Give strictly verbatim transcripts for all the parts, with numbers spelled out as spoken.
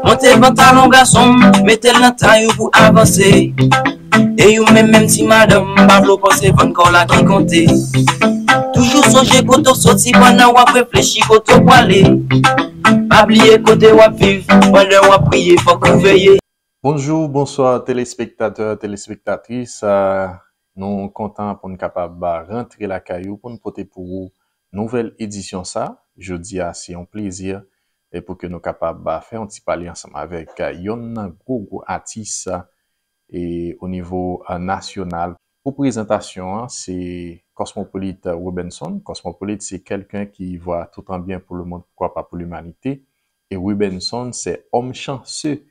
Monte pantalon gason m, mete l nan tay ou pou avanse. E ou menm, menm ti madanm, m pa vle w panse vann kò w la ki konte. Toujou sonje kote w soti pandan w ap reflechi kote w prale. Pa bliye kote w ap viv pandan w ap priye, fòk ou veye. Bonjou, bonswa, telespektatè, telespektatris. Ah, nou kontan pou n kapab, ah, rantre lakay ou pou n pote pou ou nouvèl edisyon sa. Jodi a, se yon plezi e pou ke nou kapab, ah, fè yon ti pale ansanm avèk, ah, yonn nan gwo, gwo atis, ah, e o nivo, ah, nasyonal. Pou prezantasyon an, se Kòsmopolit Rubenson. Kòsmopolit, se quelqu'un qui voit tout en bien pour le monde, pourquoi pas pour l'humanité. E Rubenson, c'est homme chanceux.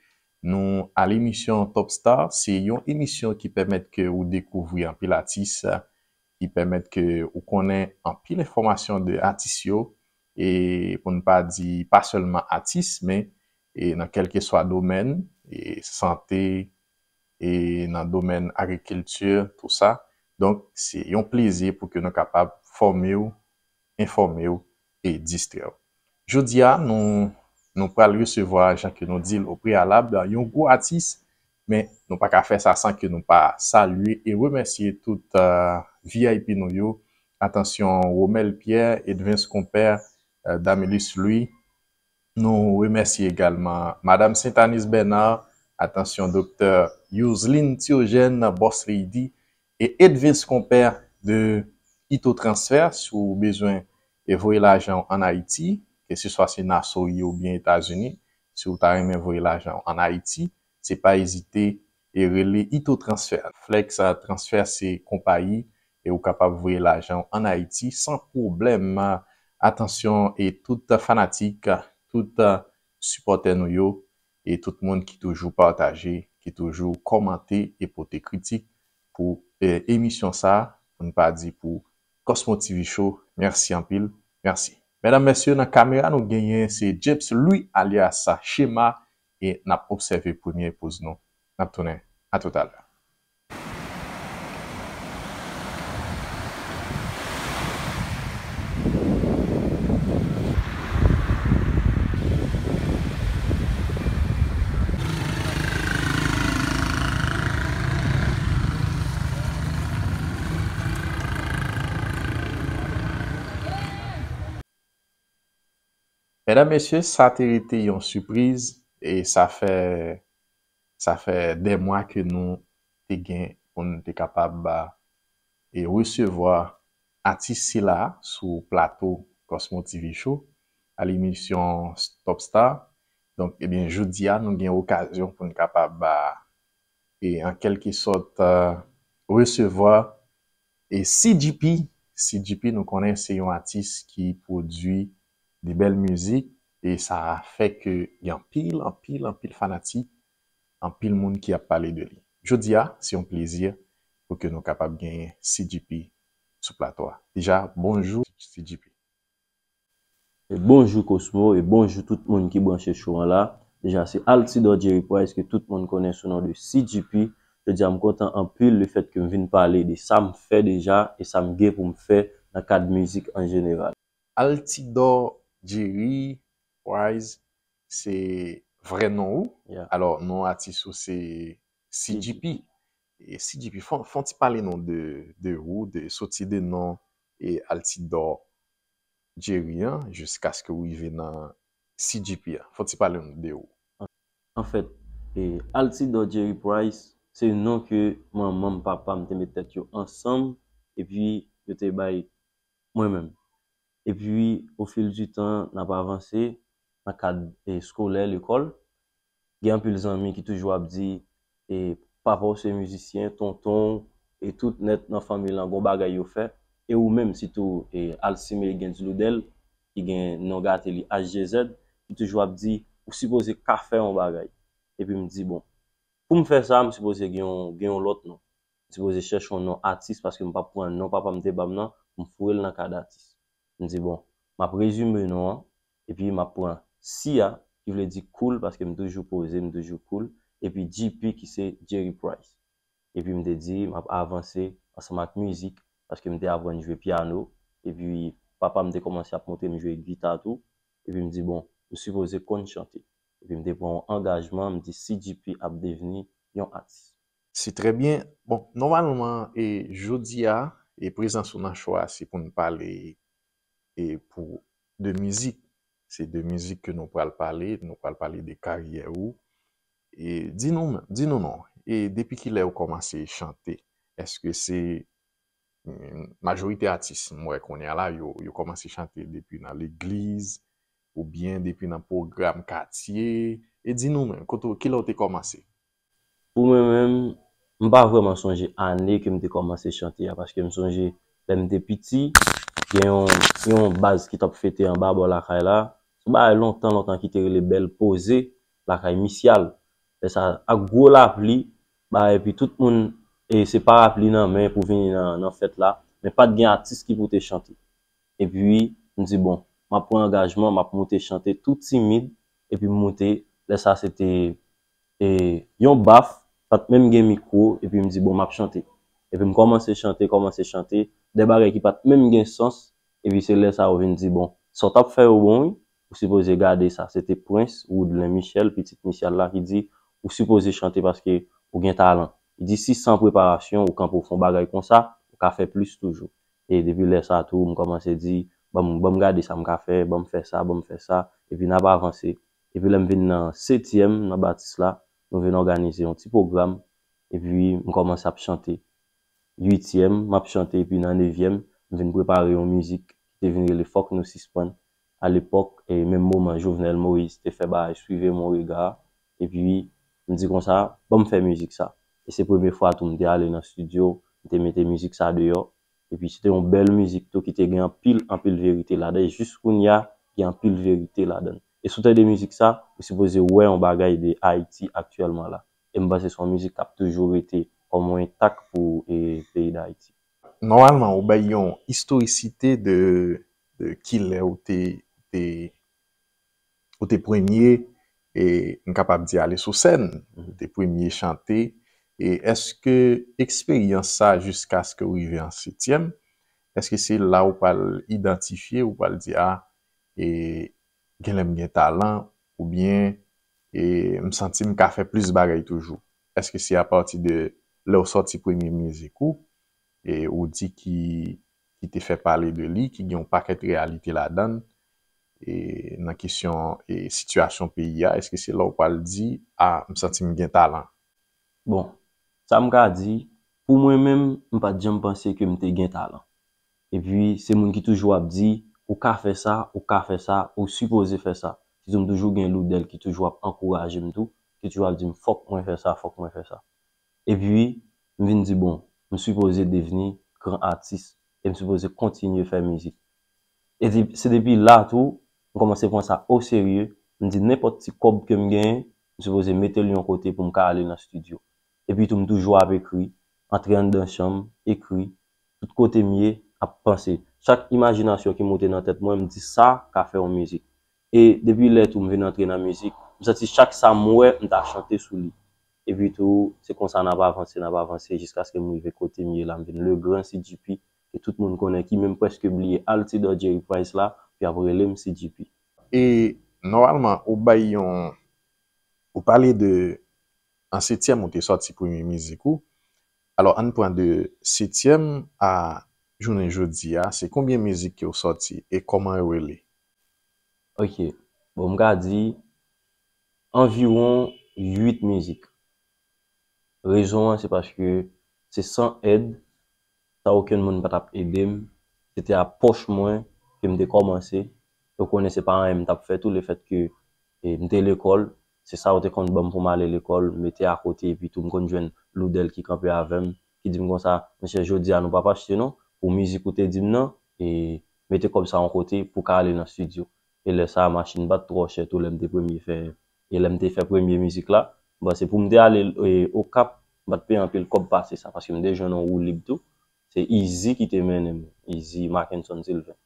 Nou a lemisyon Top Star, se yon emisyon ki pèmèt ke ou dekouvri anpil atis, ki pèmèt ke ou konnen anpil enfòmasyon de atis yo, e pou n pa di pa sèlman atis, men e nan kèlkeswa domèn, e sante, e nan domèn agrikilti, tou sa. Donk, se yon plezi pou ke nou kapab fòme w, enfòme w e distrè w. Jodi a, nou, nou pral resevwa, jan ke nou di l o preyalab, yon gwo atis, men nou pa ka fè sa san ke nou pa salye e remèsye tout, euh, V I P nou yo. Atansyon, Romel Pierre, Edvens Compère, euh, Damilus Louis, nou remèsye egalman Madam Saint-Anis Bernard, atansyon, Doktè Youzlin Thiogène, Boss Lady, e Edvens Compère de Ito Transfer, si w bezwen e voye lajan w ann Ayiti, keseswa se Nassau oubyen Etazini, si w ta renmen voye lajan w ann Ayiti, se pa ezite e rele Ito Transfer. Flex, ah, Transfer se konpayi e ou kapab voye lajan w ann Ayiti san pwoblèm. Atansyon e tout fanatik, tout sipòtè nou yo, e tout moun ki toujou pataje, ki toujou kòmante e pote kritik pou, eh, emisyon sa, pou n pa di pou Cosmo T V Show. Mèsi anpil. Mèsi. Medam, mesye, nan kamera nou genyen se James Louis alyas Shema e n ap obsève premye poz nou. N ap tounen. A toutalè. Medam, mesye, sa te rete yon sipriz e sa fè, sa fè dè mwa ke nou te gen pou n te kapab, e resevwa atis sila sou plato Cosmo T V Show a lemisyon Top Star. Donk, ebyen, jodi a, nou gen okazyon pou n kapab, e an kèlke sòt, resevwa e C G P. C G P, nou konnen se yon atis ki pwodui de bèl mizik e sa fè ke gen anpil, anpil, anpil fanatik, anpil moun ki ap pale de li. Jodi a, se yon plezi pou ke nou kapab genyen C G P sou plato a. Deja, bonjou, C G P. E bonjou Cosmo, e bonjou tout moun ki branche show an la. Deja, se Altidor Jerry Price ke tout moun konnen sou non de C G P. Jodi a, m kontan anpil lefèt ke m vin pale de sa m fè deja e sa m gen pou m fè nan kad mizik an jeneral. Altidor Jerry Price, se vrè non ou. Alò, non atis ou se C G P. E C G P, fon, fon ti pale nou de, de ou, de soti de non e Altidor Jerry an, jiskaske ou rive nan C G P an. Fon ti pale nou de ou. Anfèt, e, Altidor Jerry Price, se non ke manman m, papa m te met tèt yo ansanm, epi yo te bay mwen menm. Epi, au fil du temps, n ap avanse nan kad, e, eskolè, lekòl. Gen anpil zanmi ki toujou ap di, e, papa w se mizisyen, tonton w, e tout nèt nan fanmi lan gon bagay yo fè. E ou menm, sitou, e, Alcime Gens Loudel, ki gen non gate li H G Z, ki toujou ap di, ou sipoze ka fè yon bagay. Epi m di, bon, pou m fè sa, m sipoze gen yon, gen yon lòt non. M sipoze chèche yon non atis paske m p ap pran non papa m te ban m nan pou m foure l nan kad atis. M di, bon, m ap rezime non an, epi m ap pran C a, ki vle di cool, paske m toujou poze, m toujou cool, epi G P, ki se Jerry Price. Epi m te di, m ap avanse ansanm ak mizik, paske m te aprann jwe pyano, epi papa m te kòmanse ap montre m jwe gita tou, epi m di, bon, m sipoze konn chante. M te pran yon angajman, m di C G P ap devni yon atis. Se trè byen. Bon, nòmalman, e jodi a, e prezans ou nan show a, se pou n pale e pou de mizik. Se de mizik ke nou pral pale, nou pral pale de karyè ou. E di nou, di nou non, e depi kilè ou kòmanse chante? Èske se majorite atis m wè kounye a la, yo, yo kòmanse chante depi nan legliz, oubyen depi nan pwogram katye. E di nou menm, kote, kilè w te kòmanse? Pou mwen menm, m pa vrèman sonje ane ke m te kòmanse chante a, paske m sonje lè m te piti, gen yon, yon baz ki t ap fete anba bò lakay la. Se yon bagay lontan, lontan ki te rele Bèl Poze, lakay Misyal. Lè sa, ak gwo lapli, ba, epi tout moun, e se parapli nan men pou vini nan, nan fèt la, men pa t gen atis ki pou te chante. Epi, m di, bon, m ap pran angajman, m ap moute chante tou timid, epi m moute, lè sa se te e, yon baf, pa t menm gen mikwo, epi m di, bon, m ap chante. Epi m kòmanse chante, kòmanse chante, de bagay ki pa t menm gen sans, epi se lè sa yo vin di, bon, sa w t ap fè yo bon, wi, ou sipoze gade sa. Se te Prince Woodley Michel, pitit Michel la, ki di, ou sipoze chante paske ou gen talan. Li di, si san preparasyon, ou kanpe w fè yon bagay konsa, ou ka fè plis toujou. E depi lè sa tou, m kòmanse di, ban m, ban m gade sa m ka fè, ban m fè sa, ban m fè sa, epi n ap avanse. Epi lè m vin nan setyèm, nan batis la, nou vin òganize yon ti pwogram, epi m kòmanse ap chante. Uityèm, m ap chante, epi nan nevyèm, m vin prepare yon mizik ki te vin rele Fòk Nou Sispann. Alepòk, e menm moman Jovenel Moïse te fè bagay Suivez mon regard, epi m di konsa, ban m fè mizik sa. E se premye fwa tou m te ale nan estidyo, m te mete mizik sa deyò, epi se te yon bèl mizik tou ki te gen anpil, anpil verite ladan. E jis kounye a, gen anpil verite ladan. E si w tande mizik sa, ou sipoze wè yon bagay de Ayiti aktyèlman la. E m panse se yon mizik k ap toujou rete kòm yon entak pou e, peyi Dayiti. Nòmalman, ou bay yon istorisite de, de kilè ou te, te, ou te premye, e m kapab di ale sou sèn, ou te premye chante. E èske eksperyans sa, jiskaske ou rive an setyèm, èske se la ou pral idantifye, ou pral di, a, e genlè m gen talan, oubyen e, m santi m ka fè plis bagay toujou? Èske se apati de lè w sòti premye mizik ou, e ou di ki, ki te fè pale de li, ki gen yon pakèt reyalite ladan l, e nan kesyon e sitiyasyon peyi a, èske se la w pral di, a, m santi m gen talan? Bon, sa m ka di, pou mwen menm, m pa t janm panse ke m te gen talan. Epi, se moun ki toujou ap di, ou ka fè sa, ou ka fè sa, ou sipoze fè sa. Sitou m toujou gen Loudel ki toujou ap ankouraje m tou, ki toujou ap di m, fòk mwen fè sa, fòk mwen fè sa. Epi, m vin di, bon, m sipoze devni gran atis, e m sipoze kontinye fè mizik. E di, se depi la tou, m kòmanse pran sa oserye, m di, nenpòt ti kòb ke m genyen, m sipoze mete l yon kote pou m ka ale nan estidyo. Epi tou, m toujou ap ekri, antre anndan chanm, ekri, tout kote m ye, ap panse. Chak imajinasyon ki moute nan tèt mwen, m di, sa ka fè yon mizik. E depi lè tou m vin antre nan mizik, m santi chak sa m wè, m ta chante sou li. Epi tou, se konsa n ap avanse, n ap avanse, jiskaske m rive kote m ye la, m vin le gran C G P, ke tout moun konnen, ki menm prèske bliye Altidor Jerry Price la, epi ap rele m C G P. E nòmalman, ou bay yon, ou pale de, an setyèm, ou te sòti premye mizik ou. Alò, ann pran de setyèm a jounen jodi a, se konbyen mizik ke w sòti e kòman yo rele? Ok. Bon, m ka di, anviwon uit mizik. Rezon an, se paske se san èd, san okenn moun pa t ap ede m. Se te a pòch mwen ke m te kòmanse. Yo konnen se pa anyen m t ap fè tou, lefètke e, m te lekòl, se sa yo te konn ban m pou m ale lekòl, m mete akote, epi tou m konn jwenn Loudel ki kanpe avè m, ki di m konsa, mesye, jodi a nou p ap achte non, pou mizik ou te di m nan, e mete kòb sa yon kote pou w ka ale nan estidyo. E lè sa a, machin pa t twò chè tou, lè m te premye fè, e lè m te fè premye mizik la, m panse pou m te ale e, Okap, m pa t peye anpil kòb pase sa, paske m te jwenn yon woulib tou. Se Easy ki te mennen m, Easy Mackenson Sylvain.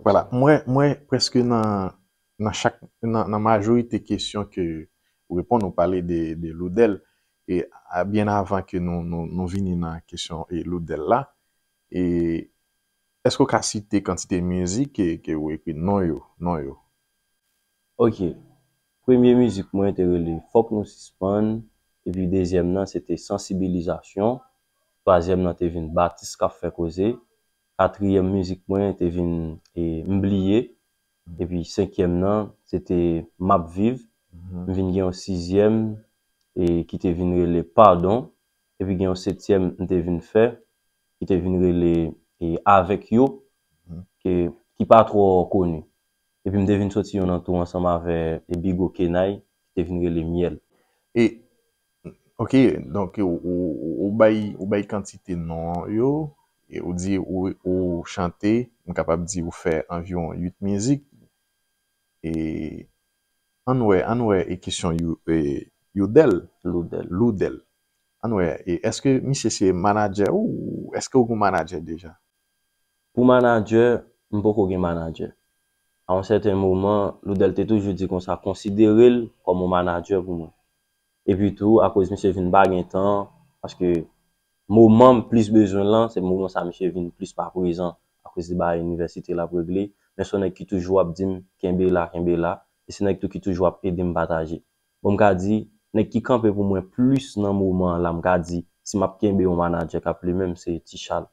Vwala, mwen, mwen prèske nan, nan chak, nan, nan majorite kesyon ke ou reponn, ou pale de, de Loudel. E a, byen avan ke nou, nou, nou vini nan kesyon e Loudel la, e èske w ka site kantite mizik ke, ke ou ekri non yo, non yo? Ok. Premye mizik mwen te rele Fòk Nou Sispann, epi dezyèm nan se te Sansibilizasyon, twazyèm nan te vin Batis k ap fè koze, katriyèm mizik mwen te vin e, M Bliye, epi senkyèm nan se te M ap Viv, m vin gen yon sizyèm e, ki te vin rele Padon, epi gen yon setyèm m te vin fè, ki te vin rele e, Avèk Yo, ke, ki pa twò koni. Epi m te vin soti yon nan tou ansanm avè e, Bigo Kenay, ki te vin rele Myèl. E, ok, donk ou, ou, ou bay, ou bay kantite non yo, e ou di ou, ou chante, m kapab di ou fè anviwon uit mizik. E ann wè, ann wè e kesyon Yo, e, Youdèl. Loudèl. Loudèl. Ann wè, e èske misye se manadjè ou, èske ou gon manadjè deja? Pou manadjè, m poko gen manadjè. A yon sèten moman, Loudèl te toujou di konsa, konsidere l kòm yon manadjè pou mwen. Epi tou, akoz misye vin pa gen tan, paske moman m plis bezwen l lan, se moman sa misye vin plis pa prezan, akoz li bagay inivèsite l ap regle, men se yon nèg ki toujou ap di m, kenbe la, kenbe la, e se nèg tou ki toujou ap ede m pataje. Bon, m ka di, nèg ki kanpe pou mwen plis nan moman an la, m ka di, si m ap kenbe yon manadjè k ap li menm, se Ti Chal.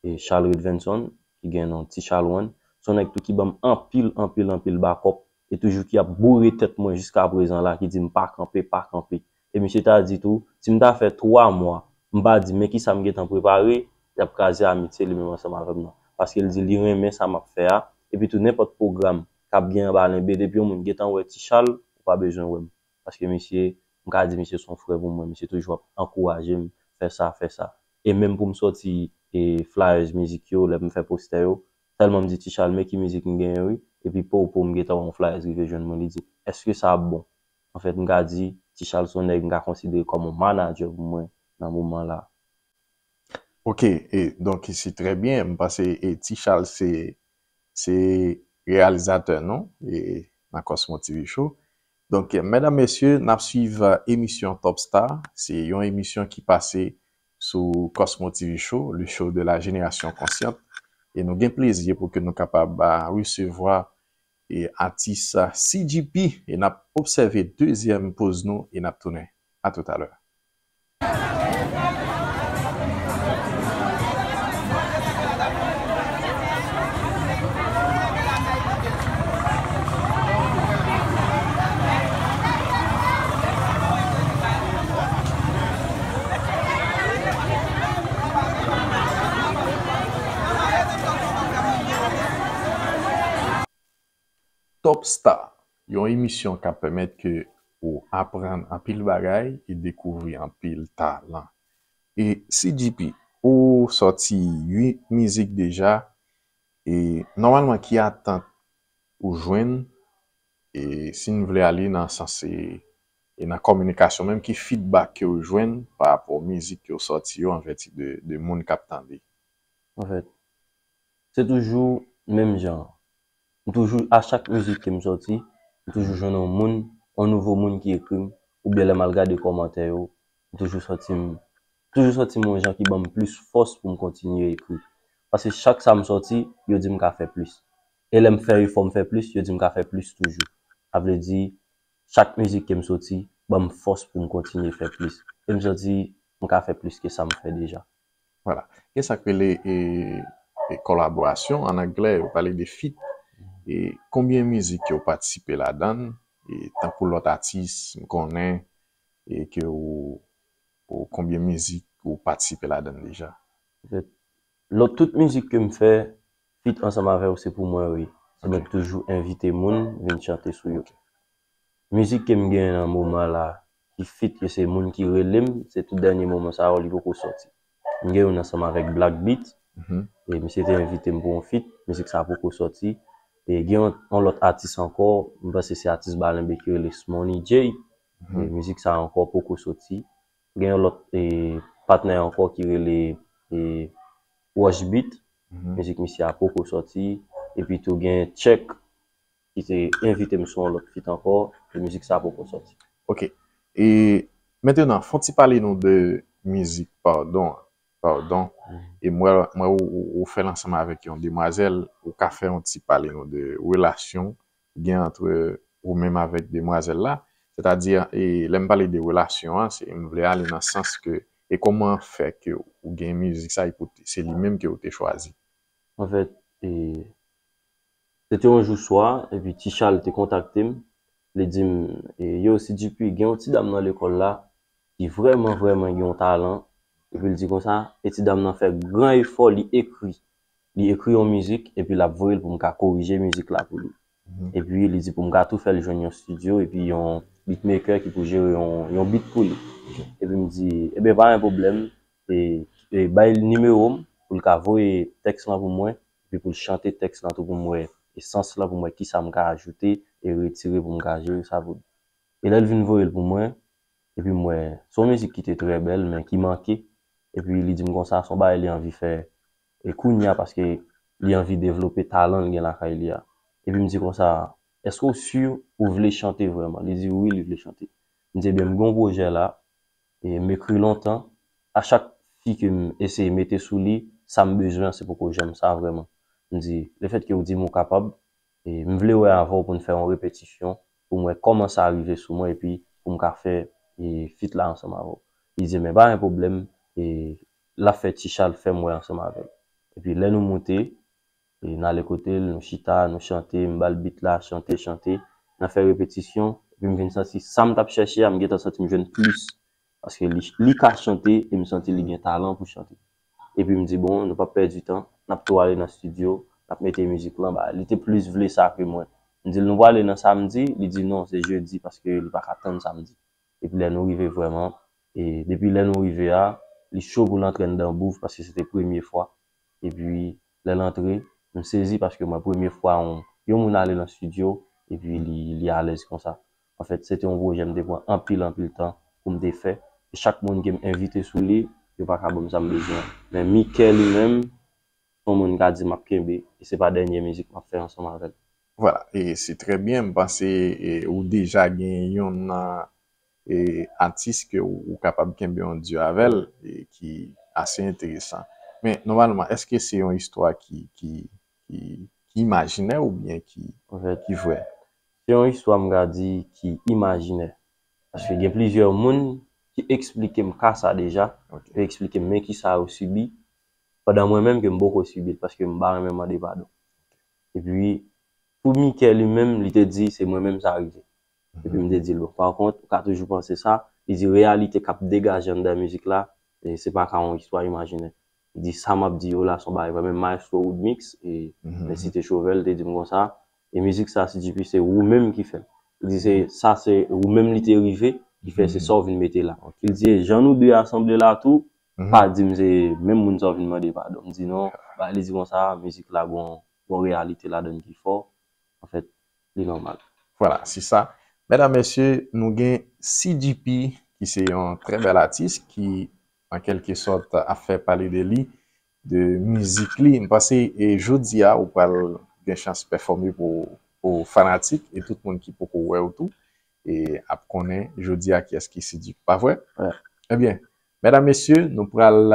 E Charles Redvenson, ki gen non Ti Chal One, se yon nèg tou ki ban m anpil, anpil, anpil bakòp, e toujou ki ap boure tèt mwen jiska prezan la, ki di m pa kanpe, pa kanpe. E misye ta di tou, si m ta fè twa mwa, m pa di men kisa m gentan prepare, y ap kraze amitye li menm ansanm avè m nan. Paske l di li renmen sa m ap fè a, epi tou nenpòt pwogram k ap gen anba lenbe, depi yon moun gentan wè Ti Chal, ou pa bezwen wè m. Paske misye, m ka di misye se yon frè pou mwen, misye toujou ap ankouraje m, fè sa, fè sa. E menm pou m sòti e flyers mizik yo, lè m fè postè yo, sèlman m di Ti Chal, men ki mizik m genyen wi, epi pow pow m gentan wè yon flyers rive jwenn mwen, li di, èske sa ap bon? Anfèt, m ka di, Ti Chal se yon nèg m ka konsidere kòm yon manadjè pou mwen nan moman la. Ok, e donk se trè byen, m panse e Ti Chal se, se reyalizatè nou e nan Cosmo T V Show. Donk, medam, mesye, n ap swiv emisyon Top Star. Se yon emisyon ki pase sou Cosmo T V Show, le show de la génération consciente. E nou gen plezi pou ke nou kapab resevwa e atis C G P e n ap obsève dezyèm poz nou e n ap tounen. A tout a lè. Top Star, yon emisyon k ap pèmèt ke ou aprann anpil bagay e dekouvri anpil talan. E C G P, ou sòti uit mizik deja, e nòmalman ki atant ou jwenn, e si n vle ale nan sans e, e nan kominikasyon, menm ki feedback ke ou jwenn pa rapò mizik ke ou sòti yo an vèti de, de moun k ap tande? Anfèt, se toujou menm jan. M toujou, a chak mizik ke m sòti, m toujou jwenn yon moun, yon nouvo moun ki ekri m, oubyen lè m al gade kòmantè yo, m toujou santi m, toujou santi m yon jan ki ban m plis fòs pou m kontinye ekri. Paske chak sa m sòti, yo di m ka fè plis. E lè m fè efò m fè plis, yo di m ka fè plis toujou. Sa vle di, chak mizik ke m sòti, ban m fòs pou m kontinye fè plis. E m santi m ka fè plis ke sa m fè deja. Vwala. Gen sa k rele e, e kolaborasyon, an anglè, yo pale de feat. E konbyen mizik ke w patisipe ladan l? E tankou lòt atis, m konnen, e ke w, w konbyen mizik ou patisipe ladan l deja? Anfèt, lòt tout mizik ke m fè, feat ansanm avè w, se pou mwen, wi. Se mwen ki toujou envite moun vin chante sou yo. Mizik ke m gen nan moman la, ki feat yo se moun ki rele m, se tout dènye moman sa yo, li poko sòti. M gen youn ansanm avèk Black Beat, e misye te envite m pou yon feat, mizik sa poko sòti. E gen yon, yon lòt atis ankò, m panse se atis Balenbe ki rele Smoney J, e mizik sa ankò poko sòti. Gen yon lòt e, patnè ankò ki rele e, Wash Beat, mizik misye a poko sòti, epi tou gen Check, ki te envite m sou yon lòt feat ankò, e mizik sa poko sòti. Ok. E mentenan, fè w ti pale nou de mizik Padon an. Padon. E m wè, m wè ou, ou, ou fè l ansanm avèk yon demwazèl, ou ka fè yon ti pale nou de relasyon ou gen ant ou menm avèk demwazèl la. Sètadi, e, lè m pale de relasyon an, se, m vle ale nan sans ke, e kòman fè ke ou gen mizik sa, e pou se li menm ke ou te chwazi? Anfèt, e, se te yon jou swa, epi Ti Chal te kontakte m. Li di m, e, yo, Sidipi, gen yon ti dam nan lekòl la ki vrèman, vrèman gen yon talan. Epi l di konsa, e ti dam nan fè gran efò, li ekri. Li ekri yon mizik, epi l ap voye l pou m ka korije mizik la pou li. Epi li di pou m ka tou fè l jwenn yon studio, epi yon beatmaker ki pou jere yon, yon beat pou li. Epi m di, ebyen, pa gen pwoblèm, e, e bay l nimewo m pou l ka voye tèks lan pou mwen, epi pou l chante tèks lan tou pou m wè esans lan, pou m wè kisa m ka ajoute e retire pou m ka jere sa pou li. E lè l vin voye l pou mwen, epi m wè, se yon mizik ki te trè bèl, men ki manke. Epi li di m konsa, se yon bagay li anvi fè, e kounye a, paske li anvi devlope talan l gen lakay li a. Epi m di konsa, èske w si ou vle chante vrèman? Li di wi, li vle chante. M di, ebyen, m gen yon pwojè la, e m ekri lontan. A chak fi ke m eseye mete sou li, sa m bezwen, se poko janm sa vrèman. M di, lefètke w di m ou kapab, e m vle wè avè w pou n fè yon repetisyon, pou m wè kòman sa rive sou mwen, epi pou m ka fè, e, feat la ansanm avè w. Li di, men pa gen pwoblèm, e l ap fè Ti Chal fè m wè ansanm avè l. Epi lè nou moute, e n ale kote l, nou chita, nou chante, m ba l beat la, chante, chante. N ap fè repetisyon, epi m vin santi sa m t ap chèche a, m gentan santi m jwenn plis. Paske li, li ka chante, e m santi li gen talan pou chante. Epi m di, bon, nou p ap pèdi tan, n ap tou ale nan estidyo, n ap mete mizik lan, ba, li te plis vle sa ke mwen. M di l, nou prale nan samdi? Li di, non, se jedi, paske li pa ka tann samdi. Epi lè nou rive vrèman, e depi lè nou rive a, li cho pou l antre anndan bouv, paske se te premye fwa. Epi, lè l antre, m sezi paske mwen premye fwa yon, yon moun ale nan estidyo, epi li, li alèz konsa. Anfèt, se te yon pwojè m te pran anpil, anpil tan pou m te fè. E chak moun ke m envite sou li, yo pa ka ban m sa m bezwen an. Men Mickey li menm, se yon moun m ka di m ap kenbe, e se pa dènye mizik m ap fè ansanm avè l. Vwala, e se trè byen. M panse, e, ou deja gen yonn nan, e, atis ke ou, ou kapab kenbe yon dyo avè l, e ki ase enteresan. Men, nòmalman, èske se yon istwa ki, ki, ki, ki imajinè oubyen ki, Anfèt, ki vrè? Se yon istwa m ka di ki imajinè. Paske gen plizyè moun ki eksplike m ka sa deja, Ok. yo eksplike m men kisa yo sibi, pandan mwen menm ke m poko sibi l, paske m pa renmen mande padon. Epi, pou Mickey li menm, li te di se mwen menm sa rive. Epi m te di l, bon, pa kont, ou ka toujou panse sa, li di reyalite k ap degaje anndan mizik la, e se pa ka yon istwa imajinè. Li di sa m ap di yo la, se yon bagay vrè, menm Maestro Woodmix, e, men Cité Chauvel te di m konsa, e mizik sa, si Dipi, se ou menm ki fè l. Li di se, sa se ou menm li te rive, ki fè se sa w vin mete la. Li di, e jan nou de a sanble la tou, pa di m se menm moun sa w vin mande padon. M di non, ba, li di konsa, mizik la gon, gon reyalite ladann ki fò. Anfèt, li nòmal. Vwala, se sa. Medam, mesye, nou gen C D P, ki se yon trè bèl atis, ki, an kèlke sòt, ap fè pale de li, de mizik li. M panse, e jodi a, ou pral gen chans pèfòme pou, pou fanatik, e tout moun ki poko wè w tou, e ap konnen jodi a kiyès ki C D P, pa vre? Wi. Ebyen, medam, mesye, nou pral,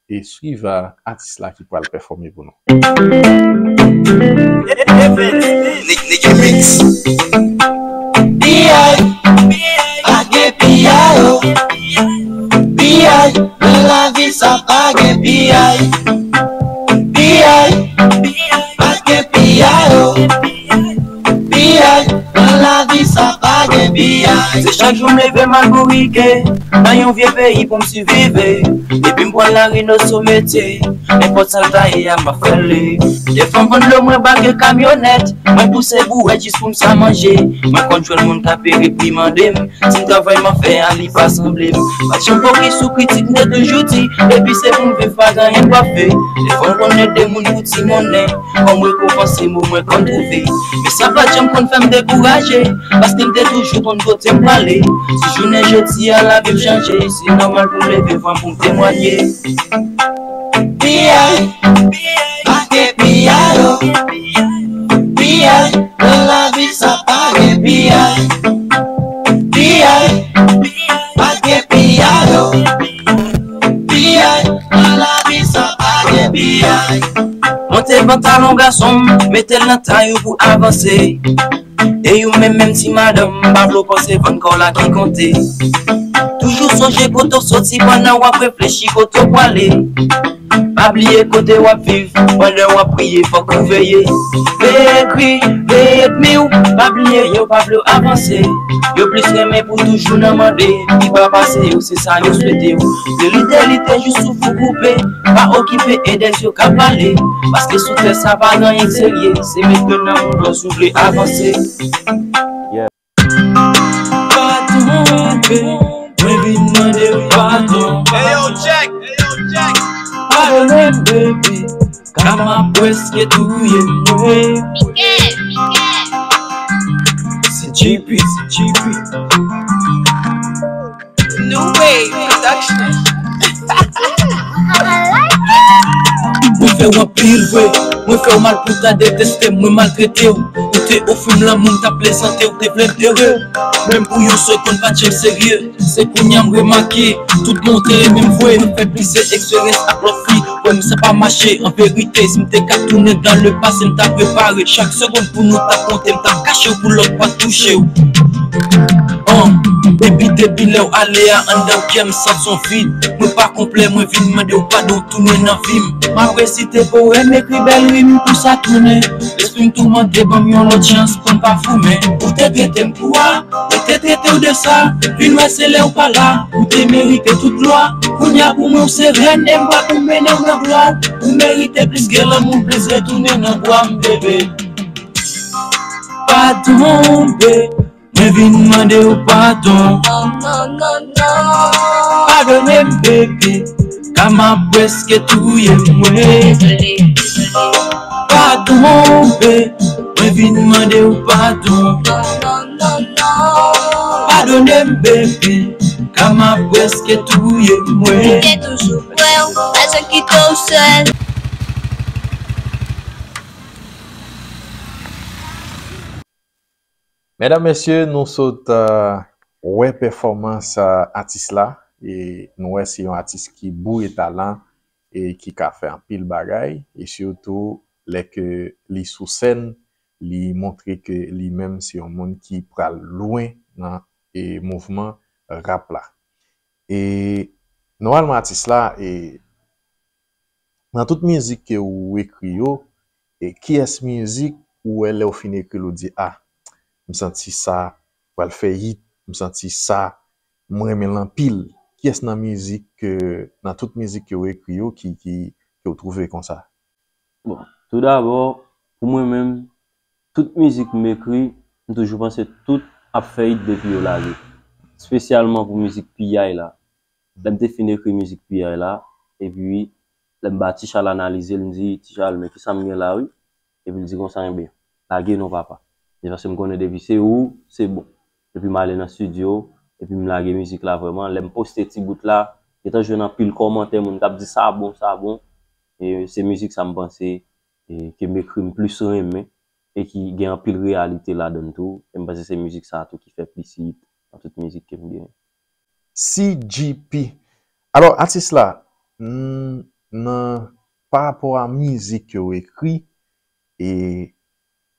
e swiv, e, atis la ki pral pèfòme pou nou. Nicky Mix. P I, pa gen P I, oh. P I, nan lavi sa pa gen P I. P I, pa gen P I, oh. P I, nan lavi sa pa gen P I. Se chak jou m leve m al bourike nan yon vye peyi pou m sivive. Epi m pran lari nan sou metye. Nenpòt sa l ta ye a, m ap fè l. Dèfwa m vann dlo, mwen bake kamyonèt. Mwen pouse bouwèt jis pou m sa manje. Mwen konn jwenn moun k ap epi mande m si m travay m ap fè a, li pa sanble m. Pa t janm foki sou kritik, m te toujou di, depi se pou m viv, pa gen anyen m p ap fè. Dèfwa m konn ede moun pou ti monnen. Kòm rekonpans, se mo mwen konn twouve. Men sa pa t janm konn fè m dekouraje, paske m te toujou konn kote m prale. Si jounen jodi a lavi m chanje, se nòmal pou m leve vwa m pou m temwanye. P I, pa gen P I, oh. P I, nan lavi sa pa gen P I. P I, pa gen P I, oh. P I, nan lavi sa pa gen P I. Monte pantalon gason m, mete l nan tay ou pou avanse. E ou menm, menm ti madanm, pa vle w panse vann kò w la ki konte. Toujou sonje kote w soti pandan w ap reflechi kote w prale. Pa bliye kote w ap viv pandan w ap priye, fòk ou veye. Veye kri, veye dmi w, pa bliye yo pa vle w avanse. Yo plis renmen pou toujou nan mande, ki pa pase yo, se sa yo swete w. Verite, li te jis sou fou koupe, pa okipe Edès yo ka pale. Paske sou tè sa pa gen anyen serye, se met grenn nan bouda w si w vle avanse. Padon, baby, mwen vin mande w padon. Hey, yo, check. Hey, yo, check. Padone m, baby, kama prèske touye mwen. Se G P, se G P. New Wave Production. Mwen fè w anpil vre, mwen fè w mal pou ta deteste m, mwen maltrete w. Ou te ofri m lanmou, m t ap plezante, ou te vle m ere. Menm pou yon segonn, pa t janm serye. Se kounye a m remake, tout moun te renmen m vre. Mwen fè plizyè eksperyans ak lòt fi, wè m sa pa mache. An verite, si m te ka tounen dan le pase, m t ap repare. Chak segonn pou nou t ap konte, m t ap kache w pou lòt pa touche w. An, epi depi lè w ale a, anndan kè m santi yon vid. Mwen pa konplè, mwen vin mande w padon, tounen nan vi m. M ap resite powèm, ekri bèl rim pou sa tounen. Lespri m tou mande ban m yon lòt chans pou m pa foumen. Ou te trete m kou a, ou te trete w de sa. Vin wè se lè w pa la, ou te merite tout glwa. Kounye a pou mwen w se rèn, e m pral pou mennen w nan glwa. Ou merite plis ke lanmou, plis retounen nan bra m, bebe. Padon, be, mwen vin mande w padon. Padone m, bebe, kama prèske touye mwen. Padon, be, mwen vin mande w padon. Padone m, bebe, kama prèske touye mwen. Te toujou kwè w, pa janm kite w sèl. Medam, mesye, nou sot, euh, wè pèfòmans, euh, atis la, e nou wè se yon atis ki boure talan e ki ka fè anpil bagay, e sitou lè ke li sou sèn, li montre ke li menm se yon moun ki pral lwen nan, e, mouvman rap la. E nòmalman atis la, e, nan tout mizik ke ou ekri yo, e kiyès mizik ou wè lè w fin ekri l ou di, ah, m santi sa pral fè hit, m santi sa, m renmen l anpil? Kiyès nan mizik ke, nan tout mizik ke w ekri yo ki, ki, ke w twouve konsa? Bon, toudabò, pou mwen menm, tout mizik m ekri, m toujou panse tout ap fè hit depi yo lage. Espesyalman pou mizik Piyay la. Lè m te fin ekri mizik Piyay la, epi lè m ba T-Chal analize l, m di, T-Chal, men kisa m gen la, wi? Epi l di konsa, enben, lage non, papa. Se paske m konnen depi se ou, se bon. Epi m ale nan estidyo, epi m lage mizik la vrèman. Lè m poste ti bout la, gentan jwenn anpil kòmantè, moun k ap di, sa bon, sa bon. E se mizik sa m panse, e ke m ekri m plis renmen, e ki gen anpil reyalite ladan l tou. E m panse se mizik sa tou ki fè plis hit nan tout mizik ke m genyen. C G P. Alò, atis la, n-, nan, pa rapò a mizik ke w ekri, e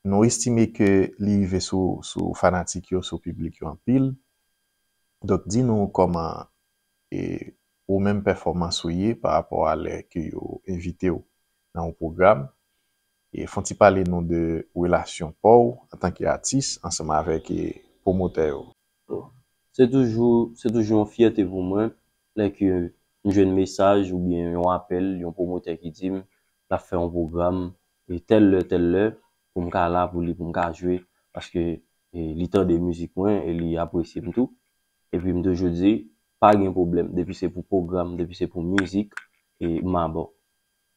nou estime ke li rive sou, sou fanatik yo, sou piblik yo anpil. Donk, di nou kòman, e, ou menm pèfòmans ou ye pa rapò a lè ke yo envite w nan yon pwogram. E fè yon ti pale nou de relasyon pa w antanke atis ansanm avèk, e, pwomotè yo. Se toujou, se toujou yon fyète pou mwen lè ke m jwenn mesaj oubyen yon apèl, yon pwomotè ki di m l ap fè yon pwogram, e, tèl lè, tèl lè, pou m ka la pou li, pou m ka jwe, paske, e, li tande mizik mwen e li apresye m tou. Epi m toujou di, pa gen pwoblèm, depi se pou pwogram, depi se pou mizik, e, m abò.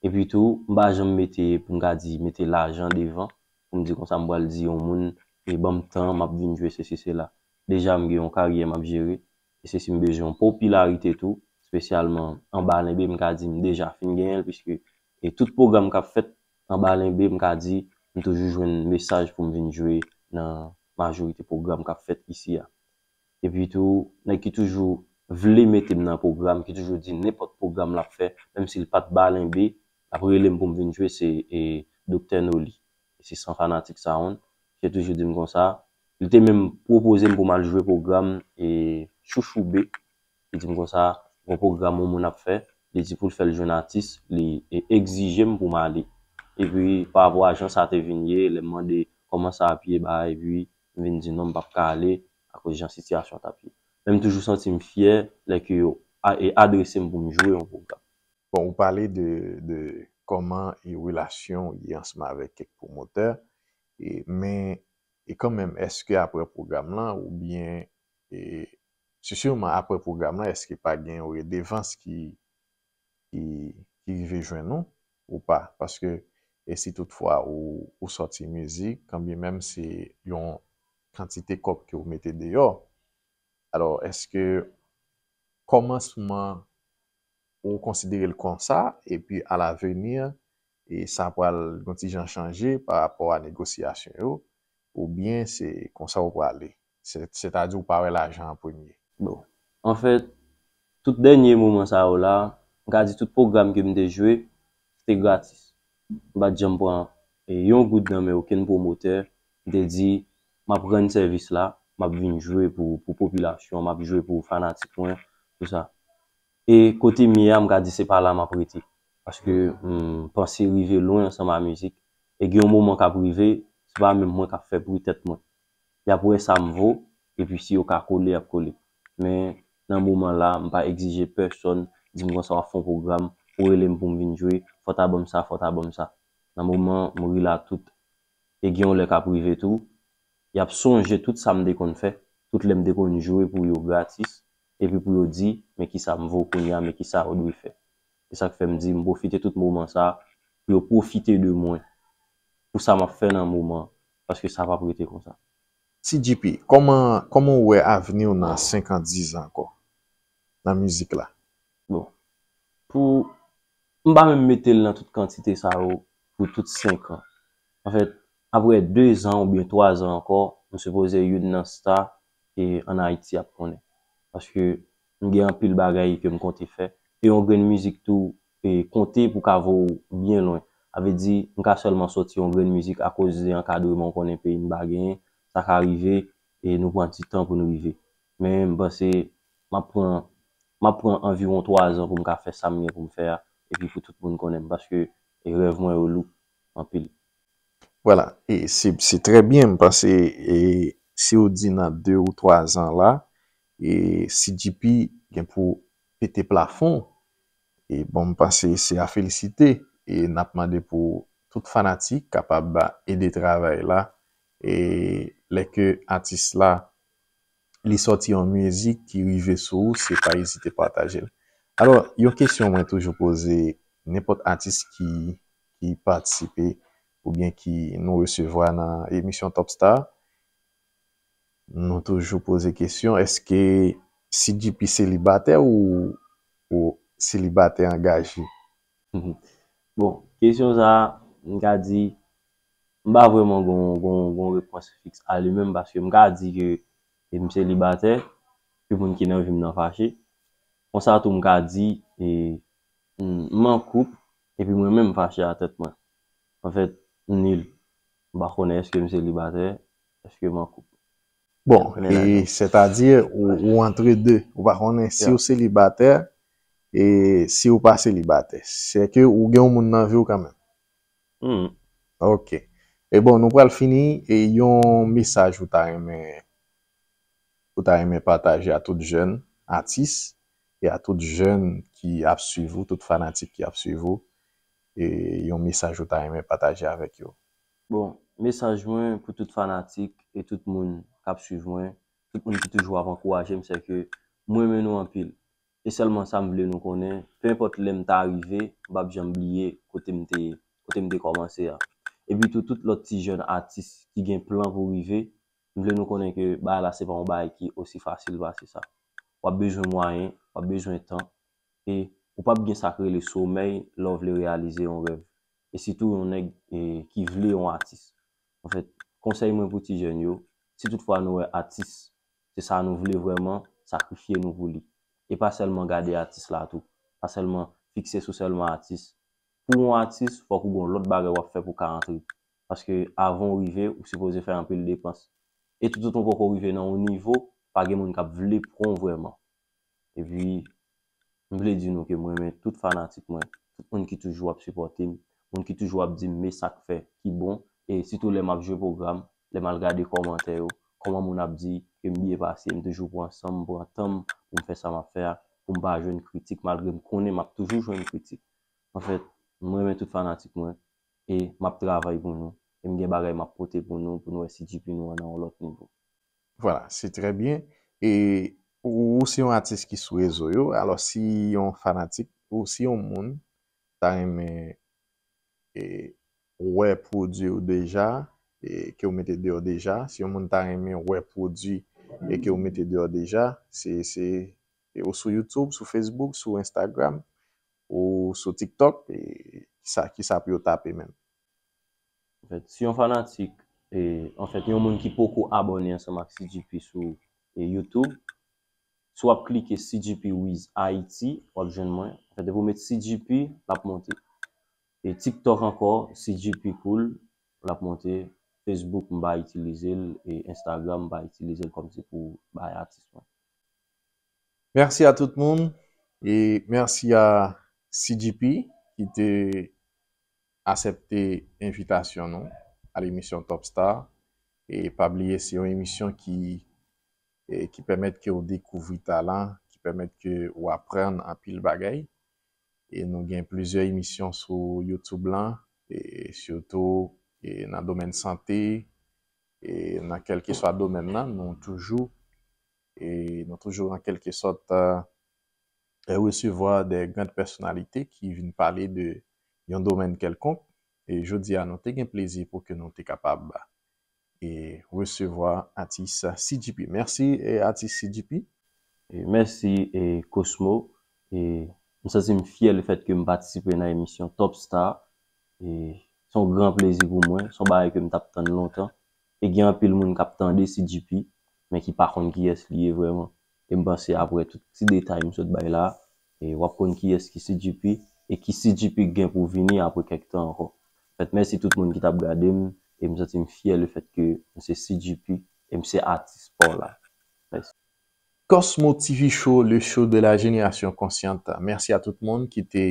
Epi tou, m pa janm mete, pou m ka di, mete lajan devan, pou m di konsa m pral di yon moun, e ban m tan, m ap vin jwe sesi sela. Deja m gen yon karyè m ap jere, e se si m bezwen yon popilarite tou, espesyalman anba lenbe, m ka di m deja fin genyen l, piske e tout pwogram k ap fèt anba lenbe, m ka di m toujou jwenn mesaj pou m vin jwe nan majorite pwogram k ap fèt isi a. Epi tou, nèg ki toujou vle mete m nan pwogram, ki toujou di nenpòt pwogram l ap fè, menm si l pa t ba lenbe, l ap rele m pou m vin jwe, se, e, Doktè Noli. Se San Fanatik Sound. Misye toujou di m konsa. Li te menm pwopoze m pou m al jwe pwogram e Chouchoube. Li di m konsa, gon pwogram yon moun ap fè, li di pou l fè l jwenn atis, li e egzije m pou m ale. Epi, pa rapò a jan sa te vin ye, lè m mande kòman sa ap ye, bagay, epi m vin di non, m p ap ka ale akoz jan sitiyasyon an t ap ye. Men m toujou santi m fyè lè ke yo a- e adrese m pou m jwe yon pwogram. Bon, ou pale de, de kòman e relasyon w ye ansanm avèk kèk pwomotè, e, men e kanmenm, èske apre pwogram lan, oubyen e, se sèlman apre pwogram lan, èske pa gen yon redevans ki, ki, ki rive jwenn ou, ou pa? Paske, e si toutfwa ou, ou sòti mizik, kanbyen menm se yon kantite kòb ke ou mete deyò, alò, èske kòmansman ou konsidere l konsa, epi alaveni, e sa pral yon ti jan chanje pa rapò a negosyasyon yo, oubyen se konsa ou prale? Se- Sètadi ou pa wè lajan an premye? Bon, anfèt, tout dènye moman sa yo la, m ka di tout pwogram ke m te jwe, se te gratis. M pa t janm pran e, yon goud nan men okenn pwomotè. M te di, m ap rann sèvis la, m ap vin jwe pou, pou popilasyon, m ap jwe pou fanatik mwen, tout sa. E kote m ye a, m ka di se pa la m ap rete. Paske m panse rive lwen ansanm a mizik. E gen yon moman k ap rive, se pa menm mwen k ap fè bri tèt mwen. Y ap wè sa m vo, epi si yo ka kole, y ap kole. Men nan moman la, m pa egzije pèsonn di m konsa w ap fè yon pwogram, ou rele m pou m vin jwe, fò w ta ban m sa, fò w ta ban m sa. Nan moman m ri la tout, e gen yon lè k ap rive tou, y ap sonje tout sa m te konn fè, tout lè m te konn jwe pou yo gratis, epi pou yo di, men kisa m vo kounye a, men kisa yo dwe fè. E sa k fè m di, m pwofite tout moman sa, pou yo pwofite de mwen, pou sa m ap fè nan moman, paske sa p ap rete konsa. Ti G P, kòman, kòman ou wè avni w nan senk an, diz an ankò nan mizik la? Bon, pou m pa menm mete l nan tout kantite sa yo pou tout senk an. Anfèt, apre de zan oubyen twa zan ankò, m sipoze youn nan sta ke ann Ayiti ap konnen. Paske m gen anpil bagay ke m konte fè. E yon grenn mizik tou e konte pou ka voye w byen lwen. Sa vle di, m ka sèlman sòti yon grenn mizik akoz de ankadreman, ou konnen peyi n pa genyen, sa ka rive e nou pran ti tan pou n rive. Men m panse m ap pran m ap pran anviwon twa zan pou m ka fè sa m gen pou m fè a, epi pou tout moun konnen m, paske e rèv mwen yo lou anpil. Vwala, e se se trè byen, m panse e si w di nan de ou twa zan la, e C G P gen pou pete plafon, e bon, m panse se a felisite, e n ap mande pou tout fanatik kapab ede travay la, e lè ke atis la li sòti yon mizik ki rive sou ou, se pa ezite pataje l. Alò, yon kesyon mwen toujou poze nenpòt atis ki, ki patisipe oubyen ki nou resevwa nan emisyon Top Star, nou toujou poze kesyon, èske C G P selibatè ou, ou selibatè angaje? Bon, kesyon sa a, m ka di, m pa vrèman gon, gon, gon repons fiks a li menm, paske m ka di ke e m selibatè, ke moun ki nan vi m nan fache. Konsa tou m ka di, e, m, m an koup, epi mwen menm m fache a tèt mwen. Anfèt, m nil. M pa konnen èske m selibatè, èske m an koup. Bon, e sètadi ou, ou antre de, ou pa konnen si ou selibatè e si ou pa selibatè. Se ke ou gen yon moun nan vi w kanmenm. Hmm. Ok. E bon, nou pral fini, e yon mesaj ou ta renmen, ou ta renmen pataje a tout jèn atis e a tout jèn ki ap swiv ou, tout fanatik ki ap swiv ou, e yon mesaj ou ta renmen pataje avèk yo? Bon, mesaj mwen pou tout fanatik e tout moun k ap swiv mwen, tout moun ki toujou ap ankouraje m, se ke m renmen nou anpil. E sèlman sa m vle nou konnen, penpòt lè m ta rive, m p ap janm bliye kote m te, kote m te kòmanse a. Epi tou, tout lòt ti jèn atis ki gen plan pou rive, m vle nou konnen ke bagay la se pa yon bagay ki osi fasil pase sa. W ap bezwen mwayen, w ap bezwen tan, e ou p ap gen sa k rele somèy lè w vle reyalize yon rèv. E sitou yon nèg e, ki vle yon atis. Anfèt, konsèy mwen pou ti jèn yo, si toutfwa nou wè atis se sa nou vle vrèman, sakrifye nou pou li. E pa sèlman gade atis la tou. Pa sèlman fikse sou sèlman atis. Pou w yon atis, fòk ou gen yon lòt bagay w ap fè pou w ka antre. Paske avan w rive, ou sipoze fè anpil depans. E toutotan w poko rive nan yon nivo, pa gen moun k ap vle pran w vrèman. Epi, m vle di nou ke mwen renmen tout fanatik mwen, tout moun ki toujou ap sipòte m, moun ki toujou ap di m men sa k fè ki bon, e sitou lè m ap jwe pwogram, lè m al gade kòmantè yo, kòman moun ap di ke m byen pase, m toujou pran san m, m pran tan m pou m fè sa m ap fè a, pou m pa jwenn kritik, malgre m konnen m ap toujou jwenn kritik. Anfèt, mwen renmen tout fanatik mwen, e m ap travay pou nou, e m gen bagay m ap pote pou nou, pou nou wè si G P nou an nan yon lòt nivo. Vwala, se trè byen. E ou, ou se yon atis ki sou rezo yo, alò si yon fanatik, ou si yon moun ta renmen e, wè pwodui w deja, e, ke w mete deyò deja, si yon moun ta renmen wè pwodui e ke w mete deyò deja, se, se, e, ou sou YouTube, sou Facebook, sou Instagram, ou sou TikTok, e, kisa, kisa pou yo tape menm? Anfèt, si yon fanatik, e, anfèt, yon moun ki poko abòne ansanm ak C G P sou e, YouTube, si w ap klike C G P Wiz Haiti, w ap jwenn mwen. Anfèt, depi w met C G P, l ap monte. E TikTok ankò, C G P Cool, l ap monte. Facebook, m pa itilize l, e Instagram, m pa itilize l kòmsi pou bay atis mwen. Mèsi a tout moun, e mèsi a C G P ki te aksepte envitasyon nou al emisyon Top Star. E pa bliye, se yon emisyon ki, e, ki pèmèt ke w dekouvri talan, ki pèmèt ke w aprann anpil bagay. E nou gen plizyè emisyon sou YouTube lan, e sitou e nan domèn sante, e nan kèlkeswa domèn nan, nou toujou, e nou toujou an kèlke sòt, e, resevwa de grann pèsonalite ki vin pale de yon domèn kèlkonk. E jodi a, nou te gen plezi pou ke nou te kapab e resevwa atis C G P. Mèsi, e, atis C G P. E mèsi, e, Cosmo. E m santi m fyè lefèt ke m patisipe nan emisyon Top Star. E se yon gran plezi pou mwen. Se yon bagay ke m t ap tann lontan. E gen anpil moun k ap tande C G P, men ki pa konn kiyès li ye vrèman. E m panse apre tout ti detay m sot bay la, e w ap konn kiyès ki C G P, e ki C G P k gen pou vini apre kèk tan ankò. Anfèt, mèsi tout moun ki t ap gade m, e m santi m fyè lefèt ke m se C G P, e m se atis pa w la. Mèsi. Cosmo T V Show, le show de la génération consciente. Mèsi a tout moun ki te,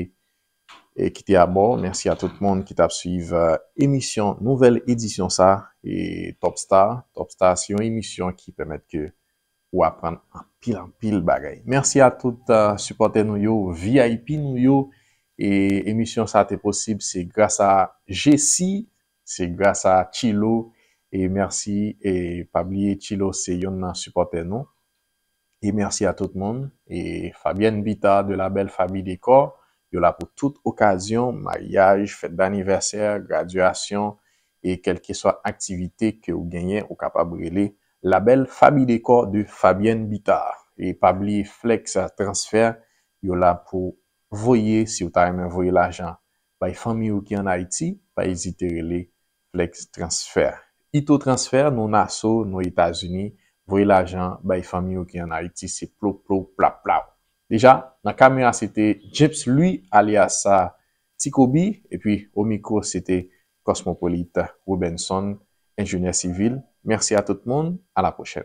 e, ki te abò. Mèsi a tout moun ki t ap swiv, e, emisyon, nouvèl edisyon sa, e Top Star. Top Star, se yon emisyon ki pèmèt ke ou aprann anpil, anpil bagay. Mèsi a tout, e, sipòtè nou yo, V I P nou yo. E emisyon sa te posib, se gras a Jessie, se gras a Chilo. E mèsi, e pa bliye Chilo se yonn nan sipòtè nou. E mèsi a tout moun. E Fabienne Bitar de la Belle Famille Décor, yo la pou tout okazyon, maryaj, fèt danivèsè, gradyasyon, e kèlkeswa aktivite ke ou genyen, ou kapab rele La Belle Famille Décor de Fabienne Bitar. E pa bliye Flex Transfert, yo la pou voye, si w ta renmen voye lajan bay fanmi w ki ann Ayiti, pa ezite rele Flex Transfert. Ito Transfert, nou Naso, nou Etazini, voye lajan bay fanmi w ki ann Ayiti, se plo plo pla pla. Deja, nan kamera se te James Louis alyas Ti Kobe, epi o mikwo se te Cosmopolite Robenson, enjenyè sivil. Mèsi a tout moun, a la pwochèn.